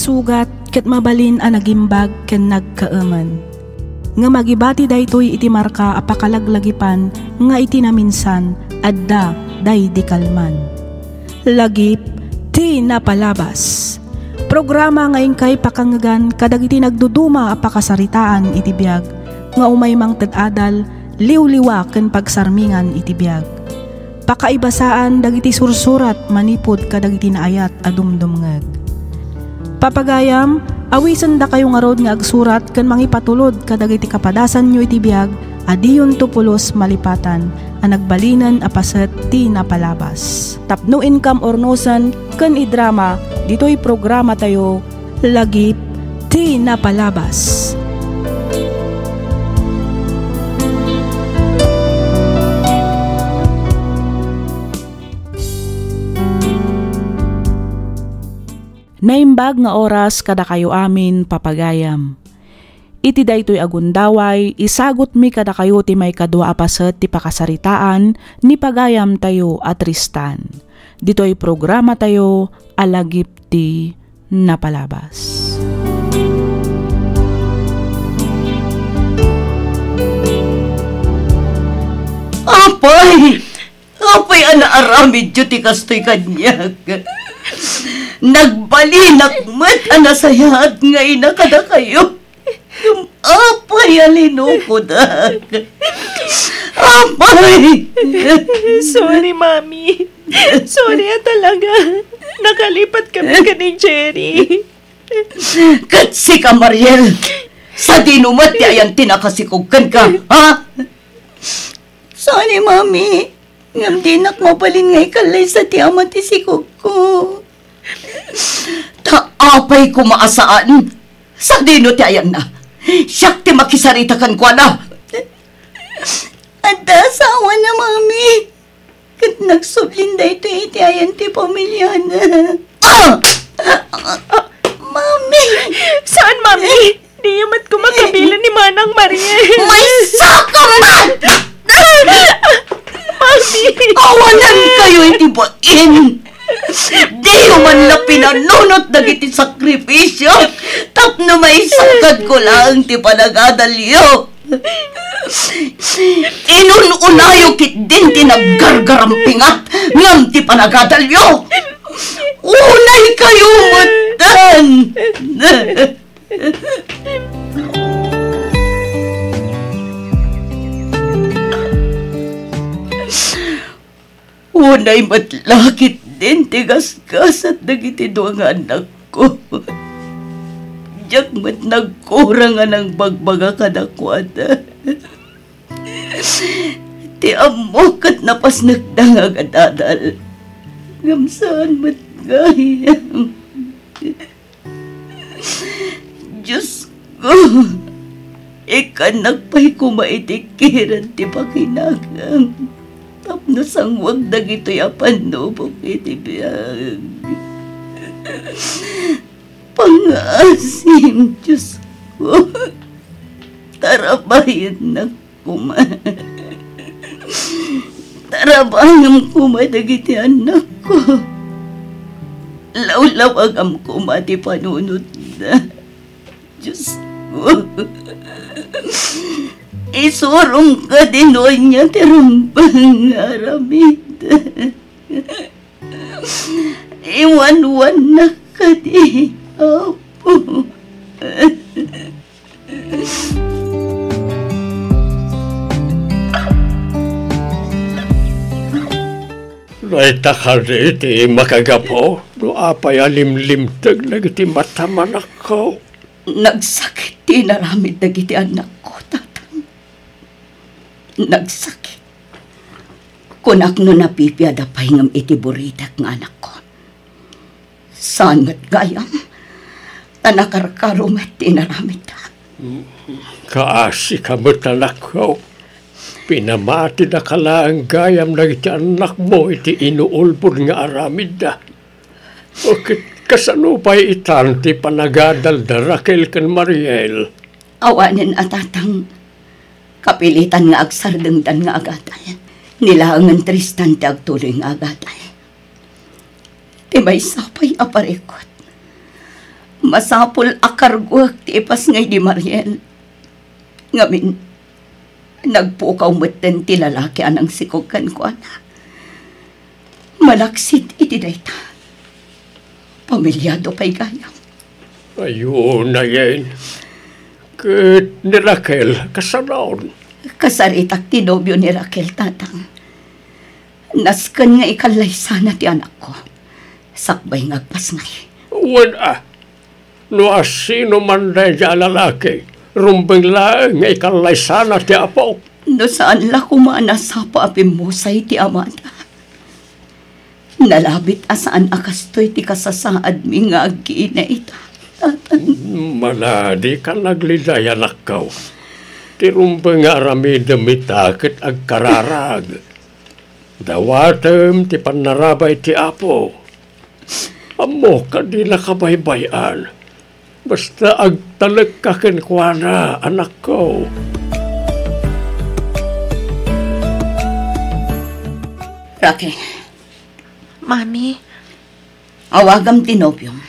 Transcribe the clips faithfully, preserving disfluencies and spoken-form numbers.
Sugat ket mabalin a nagimbag ken nagkaemen. Ngem agibati daytoy iti marka a pakalaglagipan nga iti naminsan, adda daydi kalman. Lagip ti napalabas. Programa nga inkay pakangngegan kadagiti nagduduma a pakasaritaan iti biag nga umay mangted adal, liwliwa ken pagsarmingan iti biag. Pakaibasaan dagiti sursurat manipud kadagiti naayat a dumdumngeg. Papagayam, awisendakayo ngarud nga agsurat ken mangipatulod kadagiti kapadasanyo iti biag a diyonto pulos malipatan a nagbalinen a paset ti napalabas. Tapno inkam urnosen ken idrama ditoy programatayo, Lagip ti Napalabas. Naimbag nga oras kadakayo amin, papagayam. Iti daytoy a gundaway, isagutmi kadakayo ti maikadua a paset ti pakasaritaan ni pagayamtayo a Tristan. Ditoy programatayo a Lagip ti Napalabas. Apay! Apay a naaramidyo ti kastoy kaniak? Nagbalinak met a nasayaat nga ina kadakayo. Ngem apay a linukodak? Apay! Sorry, Mami. Sorry a talaga. Nakalipat kami ken ni Jerry. Ket sika, Mariel, sadino met ti ayan ti nakasikog kenka, ha? Sorry, Mami. Ngem dinak mabalin nga ikallaysa ti ama ti sikogko. Ta apay koma a saan? Sadino ti ayanna? Siak ti makisarita kenkuana. Adda asawana, Mami. Ket nagsublin daytoy iti ayan ti pamiliana. Ah! Mami! Saan, Mami? Diyo met koma kabilen ni Manang Mariel. Maysaka met! Mami! Awanan kayo iti bain! Diyo man la pinanunot dagiti sakrifisio tapno maisakadko laeng ti panagadalyo. Inun-unayo ketdin ti naggargarampingat ngem ti panagadalyo. Unay kayo metten. Unay met la ketdin ti gasgasat dagiti dua nga annakko. Diak met nagkurang a nangbagbaga kadakuada. Ti ammok ket napasnekda nga agadadal. Ngem saan met gayam. Diosko, ikkannak pay koma iti kired ti pakinakam tapno sangwag dagitoy a pannubok iti biag. Pangngaasim, Diosko, tarabayennak koma. Tarabangem koma dagiti annakko. Lawlawagam koma ti panunotda. Diosko, isurom kadi no ania ti rumbeng nga aramid. Iwanwannak kadi, Apo. Dayta kadi ti makagapu no apay a limlimteg dagiti mata, anakko? Nagsakit ti inaramid dagiti annakko, Tatang. Nagsakit. Kunak no napipiada pay ngem iti buritek nga anakko. Saan met gayam, ta nakarkaro met ti inaramidda. Kaasika met, anakko. Pinamatidaka laeng gayam dagiti annakmo iti inuulbod nga aramidda. O ket kasano pay itan ti panagadalda, Raquel ken Mariel? Awanen a, Tatang, kapilitan nga agsardengdan nga agadal. Ni laengen Tristan ti agtuloy nga agadal. Ti maysa pay a parikut, Masapul a karguek ti ipasngay ni Mariel. Ngamin, nagpukaw metten ti lalaki a nangsikog kenkuana. Malaksid iti dayta, pamilyado pay gayam. Ay, unayen. Ket ni Raquel, kasanoon? Kasaritak ti nobio ni Raquel, Tatang. Nasken nga ikallaysana ti anakko, sakbay nga agpasngay. Wen a, no asino man daydiay a lalaki, rumbeng laeng nga ikallaysana ti apok. No saan la koma a nasapa a pimmusay ti amada. Nalabit a saan a kastoy ti kasasaadmi nga agkiinay ita, Tatang. Mana, dika nagliday, anakko. Ti rumbeng nga aramidem ita ket agkararag. Dawatem ti pannarabay ti Apo. Ammok a dina kabaybay-an. Basta agtalekka kenkuana, anakko. Raquel. Mami. Awagam ti nobiom,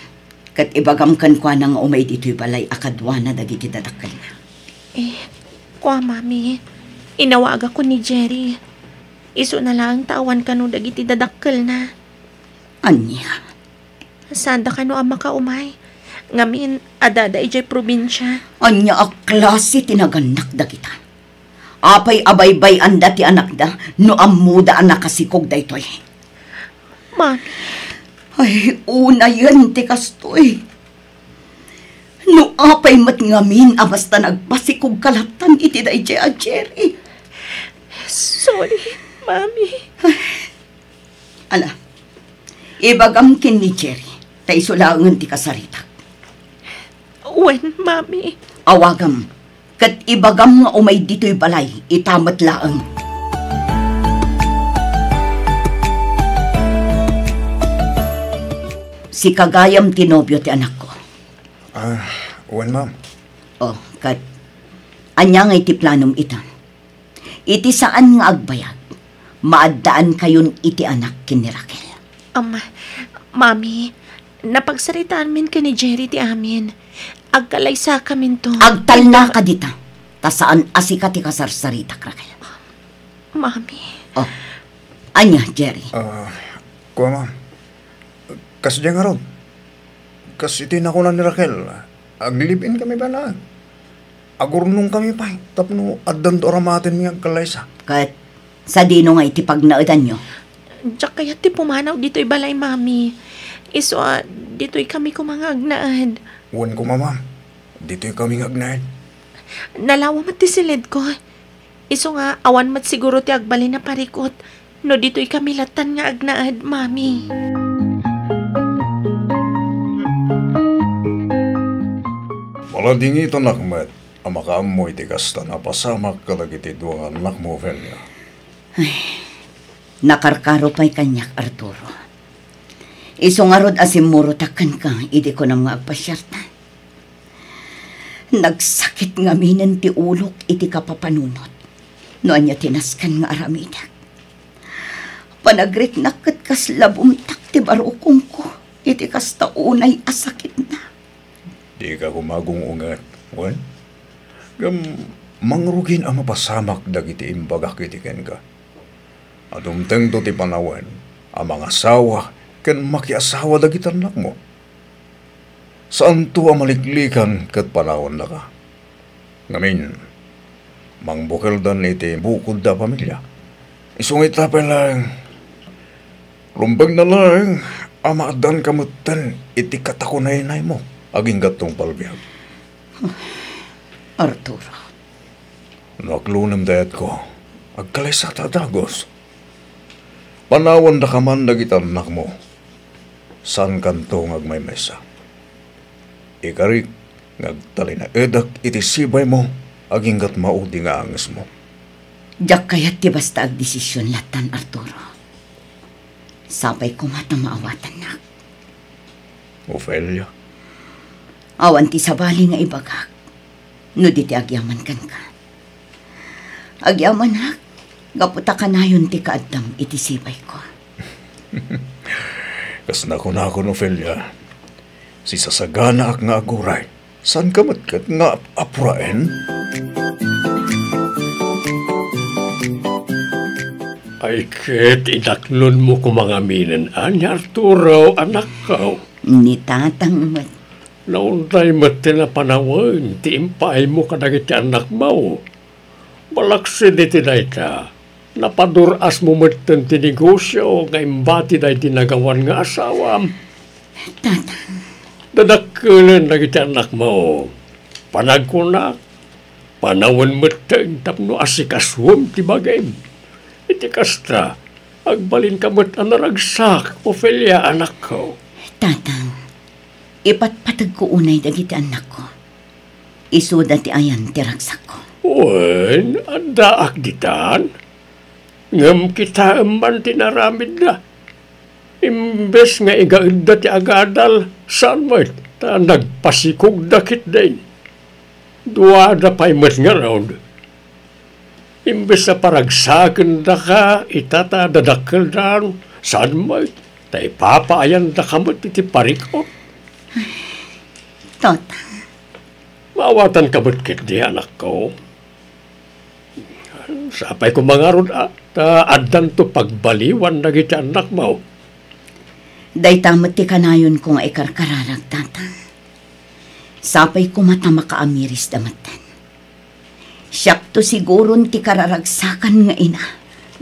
ket ibagam kenkuana nga umay ditoy balay a kaduana dagiti dadakkelna. Eh, kua, Mami, inawagakon ni Jerry. Isuna laeng ta awan kano dagiti dadakkelna. Ania? Saanda kano a makaumay? Ngamin, adda idiay probinsia. Ania a klase ti nagannak dagita? Apay a baybay-anda ti anakda no ammoda a nakasikog daytoy? Mami. Ay, unayen ti kastoy. No apay met ngamin a basta nagpasikogka lattan iti daydiay a Jerry. Sorry, Mami. Ala, ibagam ken ni Jerry, ta isu laengen ti kasaritak. Wen, Mami. Awagam, ket ibagam nga umay ditoy balay, ita met laeng. Sika gayam ti nobio ti anakko. Ah, wen, ma'am. Oh, ket ania ngay ti planom ita? Iti saan nga agbayag, maaddaankayon iti anak ken ni Raquel. Am, Mami, napagsaritaanmin ken ni Jerry ti amin. Agkalaysakaminto. Agtalnaka dita, ta saan a sika ti kasarsaritak, Raquel. Mami. Oh, ania, Jerry? Ah, kua, ma'am. Kasdiay ngarud. Kas iti nakuna ni Raquel, ag-live-in kami pay laeng. Agurnongkami pay tapno addanto a ramatenmi nga agkallaysa. Ket sadino nga iti pagnaedanyo? Diak kayat ti pumanaw ditoy balay, Mami. Isu a, ditoy kami koma nga agnaed. Wen koma, ma'am. Ditoy kami nga agnaed. Nalawa met ti siledko. Isu nga, awan met siguro ti agbalin a parikut no ditoy kami lattan nga agnaed, Mami. Maladingitanak met a makaammo iti kasta a napasamak kadagiti dua nga annakmo, Ofelia. Ay, nakarkaro pay kaniak, Arturo. Isu ngarud a simmurotak kenka idi kunam nga agpasiarta. Nagsakit ngaminen ti ulok iti kapapanunot no ania ti nasken nga aramidek. Panagriknak ket kasla bumtak ti barukongko iti kasta unay a sakitna. Dika koma agung-unget, wen? Ngem mangrugin a mapasamak dagiti imbagak iti kenka. A dumtengto ti panawen a mangasawa ken makiasawa dagiti annakmo. Saanto a maliklikan ket panawennaka. Ngamin, mangbukeldan iti bukodda a pamilia. Isu nga ita pay laeng, rumbengna laeng a maaddaanka metten iti katakunaynaymo agingga tungpal biag. Arturo. No aklonem dayatko, agkalaysata a dagus. Panawendaka man dagiti annakmo. Saankanto nga agmaymaysa. Ikarik nga agtalinaedek iti sibaymo aginggat maudi nga angesmo. Diak kayat ti basta agdesision lattan, Arturo. Sapay koma ta maawatannak. Ofelia? Awan ti sabali nga ibagak no di ti agyaman kenka. Agyamanak gapu ta kanayon ti kaaddam iti sibayko. Kas nakunakon, Ofelia, Sisasaganaak nga aguray. Saanka met ket nga ap-, apuraen? Ay ket, idaklonmo koma ngaminen, a, ni Arturo, anakko. Ni tatang met. Naunay met ti napanawen ti impaaymo kadagiti annakmo. Malaksid iti dayta, napadur-asmo metten ti negosio nga imbati daydi nagawan nga asawam. Tatang. Dadakkelen dagiti annakmo. Panagkunak, panawen metten tapno asikasuem ti bagim. Iti kasta, agbalinka met a naragsak, Ofelia, anakko. Tatang, ipatpategko unay dagiti annakko. Isuda ti ayan ti ragsakko. Wen, addaak ditan. Ngem kitaem man ti naramidda. Imbes nga igaedda ti agadal, saan met, ta nagpasikogda ketdin. Duada pay met ngarud. Imbes a paragsakendaka ita ta dadakkeldan, saan met, ta ipapaayandaka met iti parikut. Totang. Maawatanka met ketdi, anakko. Sapay koma ngarud a, ta addanto pagbaliwan dagiti annakmo. Dayta met ti kanayonko nga ikarkararag, Tatang. Sapay koma ta makaamirisda metten. Siakto siguron ti kararagsakan nga ina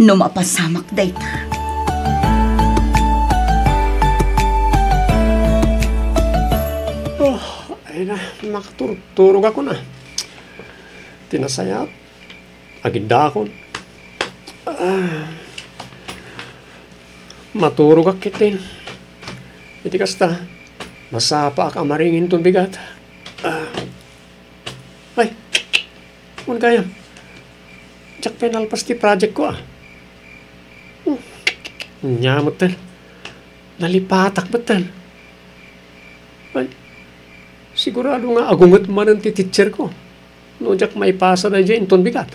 no mapasamak dayta. Oh, ay na, makaturturog ako na. Ti nasayat, agindakon. Ah, maturogak ketdin. Iti kasta, masapaak a maringinton bigat. Ah. Ay, wen gayam. Diak pay nalpas ti project ko, a. Hmm. Nia metten. Nalipatak metten. Ay, sigurado nga agunget manen ti teacher ko no diak maipasa daydiay inton bigat.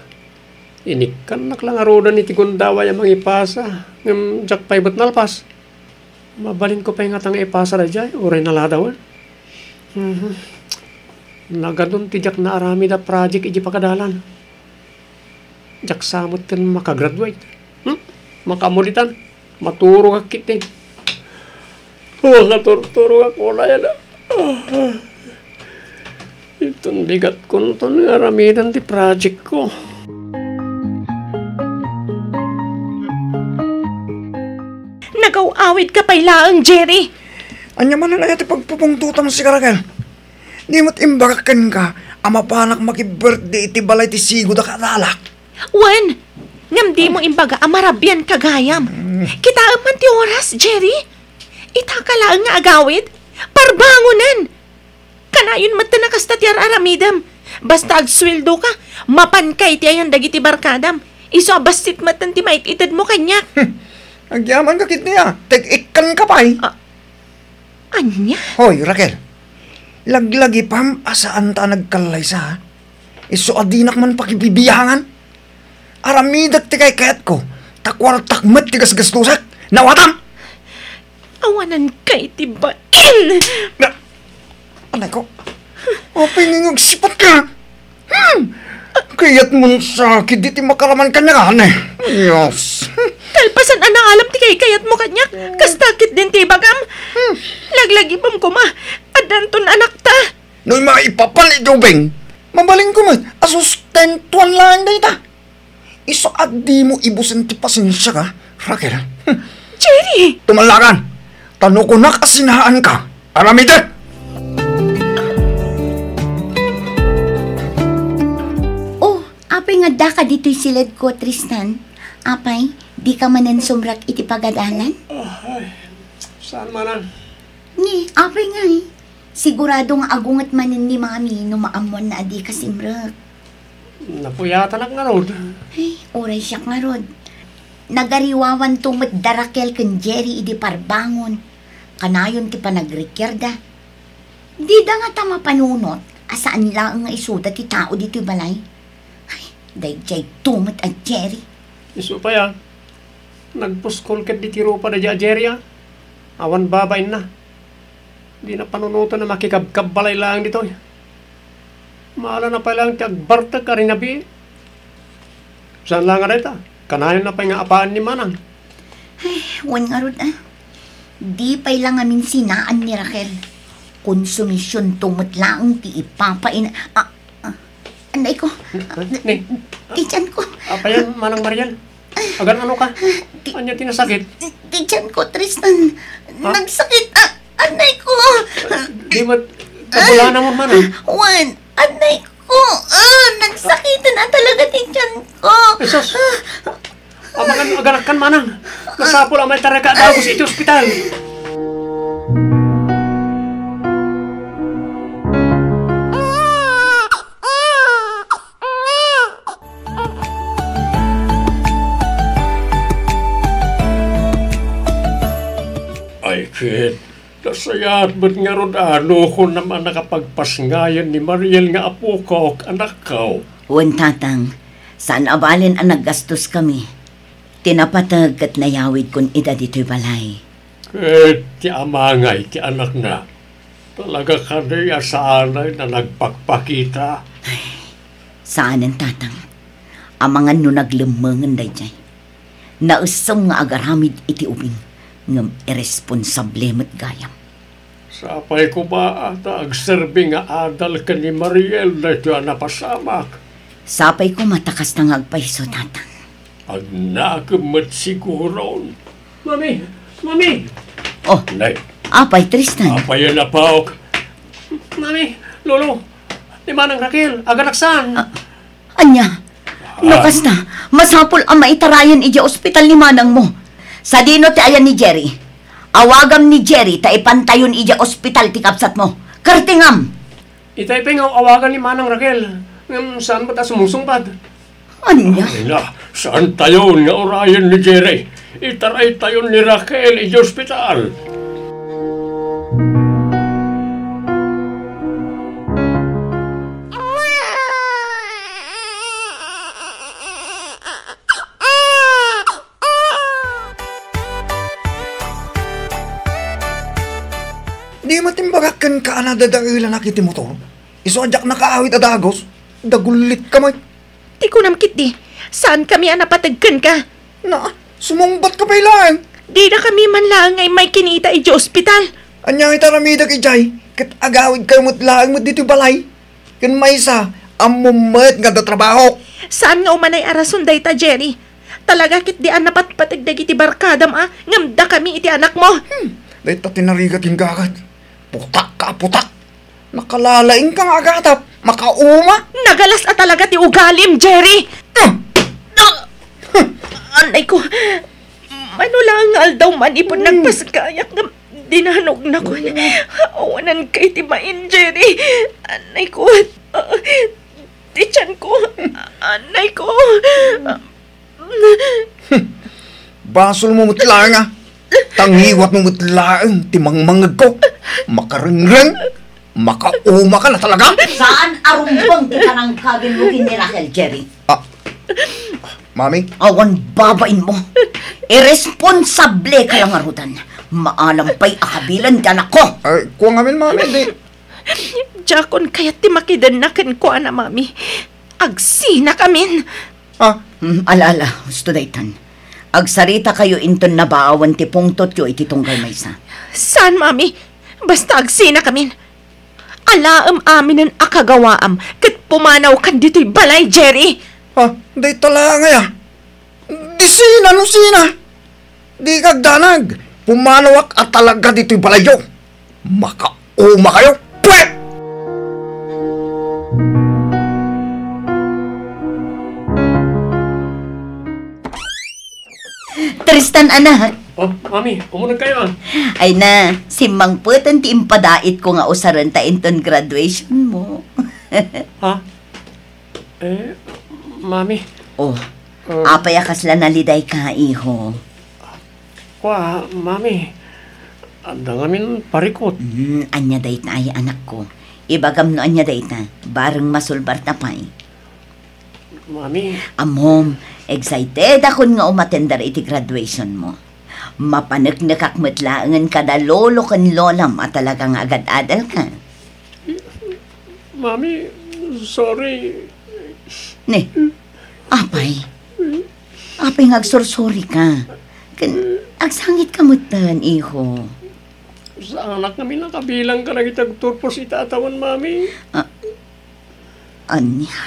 Inikkannak la ngaruden iti gundaway a mangipasa, ngem diak pay met nalpas. Mabalinko pay ngata nga ipasa daydiay, uray naladawen. Mhm. Nagadun ti diak naaramid a project iti pagadalan. Diak sa metten makagraduate. Hmm? Makamuditan. Maturogak ketdin. Makaturturogak unay a. Inton bigatkonton nga aramiden ti project ko. Nagaw-awidka pay laeng, Jerry. Ania manen aya ti pagpupungtotam, sika, Raquel? Di met imbagak kenka a mapanak maki-birthday iti balay ti sigoda ket adalak? Wen, ngem dimo imbaga a marabianka gayam. Mm. Kitaem man ti oras, Jerry. Itaka laeng nga agawid. Parbangonen! Kanayon metten a kasta ti ar-aramidem. Basta agsueldoka, mapanka iti ayan dagiti barkadam. Isu a bassit metten ti mait-itedmo kaniak. Hmm. Agyamanka ketdi a, teg-ikkanka pay. A-, ania? Hoy, Raquel. Laglagipam a saanta a nagkallaysa, a. Isu a dinak man pakibibiangan. Aramidek ti kaykayatko, ta kuartak met ti gasgastusek. Nawatam! Awanan kay ti bain! Na, anay ko. Apay nga agsipatka? Hmm! Kayatmon sakit diti makaraman kaniak, ane. Yes. Kalpasan a naalam ti kaykayatmo kaniak, kasta ketdin ti ibagam. Hmm. Laglagipem koma, addanton anakta. No maipapan iti ubing, mabalinko met a sustentuan laeng dayta. Isu a dimo ibusen ti pasensiak, Raquel. Jerry! Tumallakan! Ta no kunak a sinaanka, aramidek! Oh, apay nga addaka ditoy siledko, Tristan? Apay, dika manen sumrek iti pagadalan? Ah, ay, saan man a? Ni, apay ngay? Sigurado nga agunget manen ni Mami no maammoanna a dika simrek. Napuyatanak ngarud. Ay, uray siak ngarud. Nagariwawanto met da Raquel ken Jerry idi parbangon. Kanayon ti panagrikiarda. Dida ngata mapanunot a saan laeng nga isuda ti tao ditoy balay. Ay, daydiay to met a Jerry. Isu pay a, nagpuskol ketdi ti rupa daydiay a Jerry a. Awan babainna. Dina panunoten a makikabkabbalay laeng ditoy. Mala na pay laeng ti agbartek a rinabii. Saan laeng a dayta? Kanayon na pay nga apaen ni Manang. Ay, wen ngarud, ah. Di pay la ngamin sinaan ni Raquel. Konsumisionto met laeng ti ipapain-, ah, ah, anay ko. Ni, Ti tiyan ko. Apayan, Manang Mariel? Agan ano ka? Ti, Anya ti nasakit? ti tiyan ko, Tristan. Ha? Nagsakit, ah, anay ko. Di met, kabulanam, Manang? Wen, anay ko. Ah, nagsakit na talaga ti tiyan ko. Jesus! Amangan, aganakkan, Manang. Masapul a maitarayka a dagus iti ospital. Ay, ket, nasayaat met ngarud a kunam a nakapagpasngayan ni Mariel nga apokok, anakko. Wen, Tatang, saan a balen a naggastoskami. Ti napateg ket nayawidkon ida ditoy balay. Ket ti amangay ti anakna, talaga kadi a saanay a nagpakpakita? Ay, saanen, Tatang. Amangan no naglemmengen daydiay. Naessem nga agaramid iti ubing, ngem irresponsable met gayam. Sapay koma ta agserbi nga adal ken ni Mariel daytoy a napasamak. Sapay koma ta kasta nga agpayso, Tatang. Agnakem met siguron. Mami! Mami! Oh, Nay. Apay, Tristan? Apay a napaok? Mami! Lolo! Ni Manang Raquel, aganaksan! Ah, ania? No kasta, masapul a maitarayan idiay ospital ni manangmo. Sadino ti ayan ni Jerry? Awagam ni Jerry ta ipantayon idiay ospital ti kabsatmo. Kartingam! Itay pay nga awagan ni Manang Raquel, ngem saan met a sumusungbat. Ania? Ania, saantayon nga urayen ni Jerry. Itaraytayon ni Raquel idiay ospital. Di met imbagak kenka a nadadaelanak iti motor? Isu a diak nakaawid a dagus, dagullitka met. Ti kunam ketdi, saankami a napateg kenka. Na, sumungbatka pay laeng. Didakami man laeng nga immay kinita idiay ospital. Ania iti aramidek idiay? Ket agawidkayo met laeng met ditoy balay. Ken maysa, ammom met nga adda trabahok. Saan nga umanay a rason dayta, Jerry. Talaga ketdi a napatpateg dagiti barkadam a ngem dakami iti anakmo. Hmm, dayta ti narigat kenka ket. Putak ka, putak. Nakalalaingka nga agatap. Makauma. Nagalas a talaga ti ugalim, Jerry. Ah! Ah! Anay ko. Mano laeng nga aldaw manipud Hmm. nagpasgayak nga dinanogna kon awananka iti bain, Jerry. Anay ko. Ah, ti tiyan ko. Anay ko. Basolmo met laeng, a. Ta ngiwatmo met laeng ti mangmangngegko. Makarengreng. Makauma ka na talaga. Saan a rumbeng ti panangkaginmo ken ni Raquel, Jerry? Ah, Mami? Awan babainmo. Irresponsable ka la ngaruden. Maalam pay a kabilen ti anakko. Ay, kua ngamin, Mami, di. Diakon kayat ti makidenna kenkuana, Mami. Agsinakamin. Ah? Hmm, ala, ala, husto daytan. Agsaritakayo inton nabaawan ti pungtotyo iti tunggal maysa. Saan, Mami? Basta agsinakamin. Alaem aminen a kagawaam ket pumanawkan ditoy balay, Jerry. Ha? Dayta laeng aya? Di sina no sina? Dika agdanag. Pumanawak a talaga ditoy balayyo. Makauma kayo. Pwet! Tristan, anak. Oh, Mami, umuneg kayo, ah. Ay na, simmangpeten ti impadaitko nga usaren ta inton graduation mo. Ha? Eh, Mami. Oh, Ah. apay a kasla nalidayka, iho? Kua, Mami. Adda ngamin parikut. Hmm, ania dayta ay, anakko? Ibagam no ania dayta, bareng masulbarta pay. Mami. Ammom, excited akon nga umatender iti graduation mo. Mapaneknekak met laengen kada lolo ken lolam a talaga nga agad-adalka. Mami, sorry. Ne, apay. Apay nga agsursuri ka. Ken agsangit ka metten, iho. Saanak ngamin a kabilang kadagiti agturpos iti atawan, Mami. Ah, ania?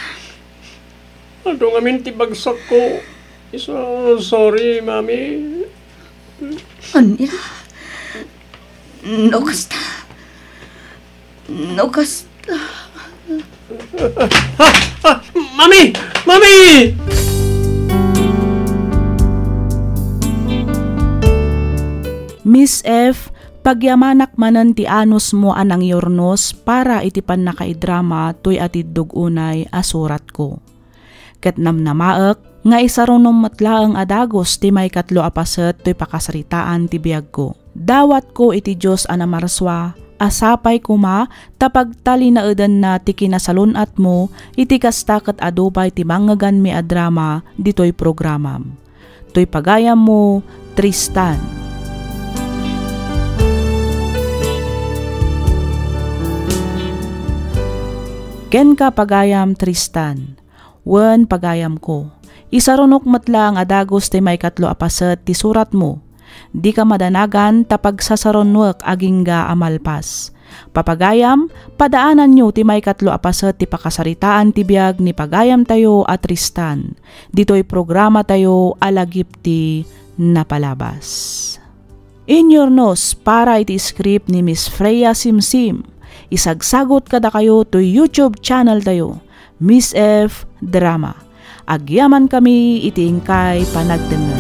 Adu ngamin ti bagsakko. Isu, sorry, Mami. Ania? No kasta. No kasta. Ah, ah, Mami! Mami! Miss F, pagyamanak manen ti anusmo a nangyurnos para iti pannakaidrama toy atiddog unay a suratko. Ket namnamaek nga isarunom met laeng a dagus ti maikatlo a paset toy pakasaritaan ti biagko. Dawatko iti Dios a namarsua a sapay koma ta pagtalinaedanna ti kinasalun-atmo iti kasta ket adu pay ti mangngeganmi a drama ditoy programam. Toy pagayammo, Tristan. Kenka, pagayam Tristan. Wen, pagayamko, isarunok met laeng a dagus ti maikatlo a paset ti suratmo. Dika madanagan ta pagsasarunoek agingga a malpas. Papagayam, padaananyo ti maikatlo a paset ti pakasaritaan ti biag ni pagayamtayo a Tristan, ditoy programatayo a Lagip ti Napalabas. Inyurnos para iti script ni Miss Freya Simsim. Isagsagot kadakayo toy YouTube channel tayo, Miss F Drama. Agyamankami iti inkay panagdengngeg.